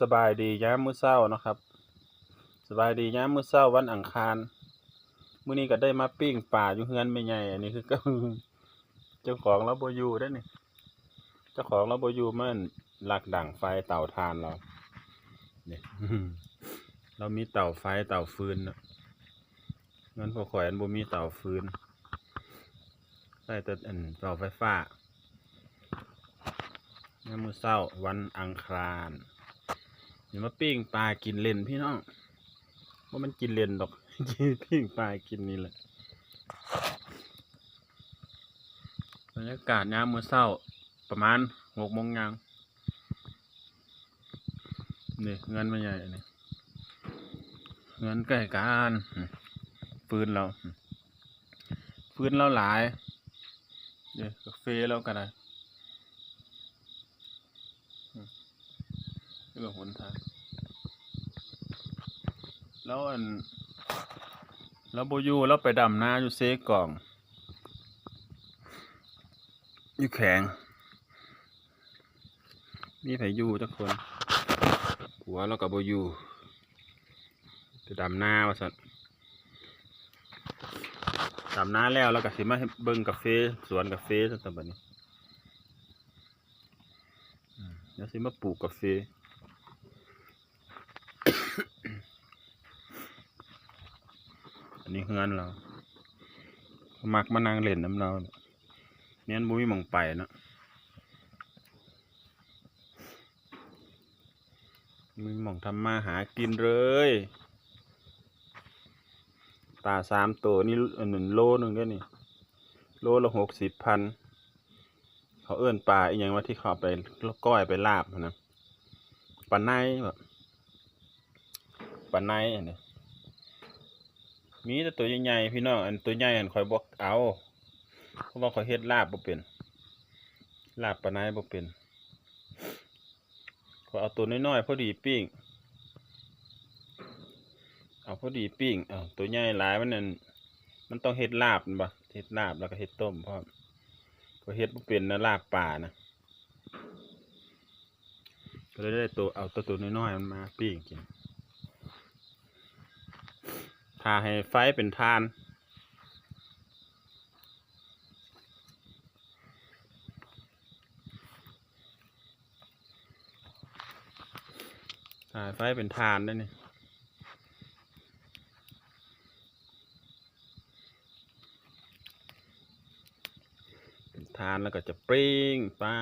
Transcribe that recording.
ສະບາຍດີຍາມມື້ເຊົ້າເນາະຄັບ ສະບາຍດີຍາມມື້ເຊົ້າວັນອັງຄານ. ມື້ນີ້ກໍໄດ້ມາປີ້ງປາຢູ່ເຮືອນແມ່ໃຫຍ່ ອັນນີ້ຄືເກົ່າ ເຈົ້າຂອງລາວບໍ່ຢູ່ເດ້ນີ້ ເຈົ້າຂອງລາວບໍ່ຢູ່ ມາລັກດັງໄຟເຕົາຖ່ານລາວນີ້ ລາວມີເຕົາໄຟເຕົາຟືນເນາະ. ເຮືອນພວກຂ້ອຍມັນບໍ່ມີເຕົາຟືນ ໃຊ້ແຕ່ອັນເຕົາໄຟຟ້າ. ຍາມມື້ເຊົ້າວັນອັງຄານ ນີ້ມາປີ້ງປາກິນເຫຼັ້ນພີ່ນ້ອງ ບໍ່ແມ່ນກິນເຫຼັ້ນດອກ ປີ້ງປາກິນນີ້ແຫຼະ. ບັນຍາກາດຍາມມື້ເຊົ້າປະມານຫົກໂມງຍ່າງ. ນີ້ເຮືອນແມ່ໃຫຍ່ນີ້ ເຮືອນໃກ້ກັນ ຟືນລາວ ຟືນລາວຫຼາຍເດ້ ກາເຟລາວກໍໄດ້ ນີ້ກໍຫົນທາງ ລາວອັນ ລາວບໍ່ຢູ່ ລາວໄປດຳນາຢູ່ເຊກອງ ຢູ່ແຂວງ ມີໃຜຢູ່ຈັກຄົນ ຜົວລາວກໍບໍ່ຢູ່ ໄປດຳນາວ່າຊັ້ນ. ດຳນາແລ້ວ ລາວກໍຊິມາເບິ່ງກາເຟ ສວນກາເຟຊັ້ນຕອນບັດນີ້ ອືມ ລາວຊິມາປູກກາເຟ. ອັນນີ້ເຮືອນລາວ ມັກມານັ່ງເຫຼັ້ນນຳລາວ ແມ່ນບໍ່ມີໝ່ອງໄປເນາະ ມີໝ່ອງທຳມາຫາກິນເລີຍ. ປາສາມໂຕນີ້ ອັນນັ້ນໂລໜຶ່ງເດ້ນີ້ ໂລລະຫົກສິບພັນ. ເຂົາເອີ້ນປາອີ່ຫຍັງວະ ທີ່ເຂົາເອົາໄປກ້ອຍໄປລາບຫັ້ນນະ ປາໄນບໍ ປາໄນຫັ້ນເດ້. ມີແຕ່ໂຕໃຫຍ່ໆ ພີ່ນ້ອງ ອັນໂຕໃຫຍ່ຫັ້ນຂ້ອຍບໍ່ເອົາ ເພາະວ່າຂ້ອຍເຮັດລາບບໍ່ເປັນ ລາບປາໄນບໍ່ເປັນ. ຂ້ອຍເອົາໂຕນ້ອຍໆ ພໍດີປີ້ງ ເອົາພໍດີປີ້ງ ເອົາໂຕໃຫຍ່ຫຼາຍມັນອັນ ມັນຕ້ອງເຮັດລາບແມ່ນບໍ່ ເຮັດລາບແລ້ວກໍເຮັດຕົ້ມພ້ອມ. ຂ້ອຍເຮັດບໍ່ເປັນນະ ລາບປານະ ກໍເລີຍໄດ້ໂຕ ເອົາແຕ່ໂຕນ້ອຍໆ ມັນມາປີ້ງກິນ ຖ້າໃຫ້ໄຟເປັນຖ່ານ. ຖ້າໃຫ້ໄຟເປັນຖ່ານເດ້ນີ້ ເປັນຖ່ານແລ້ວກໍຈະປີ້ງປາ.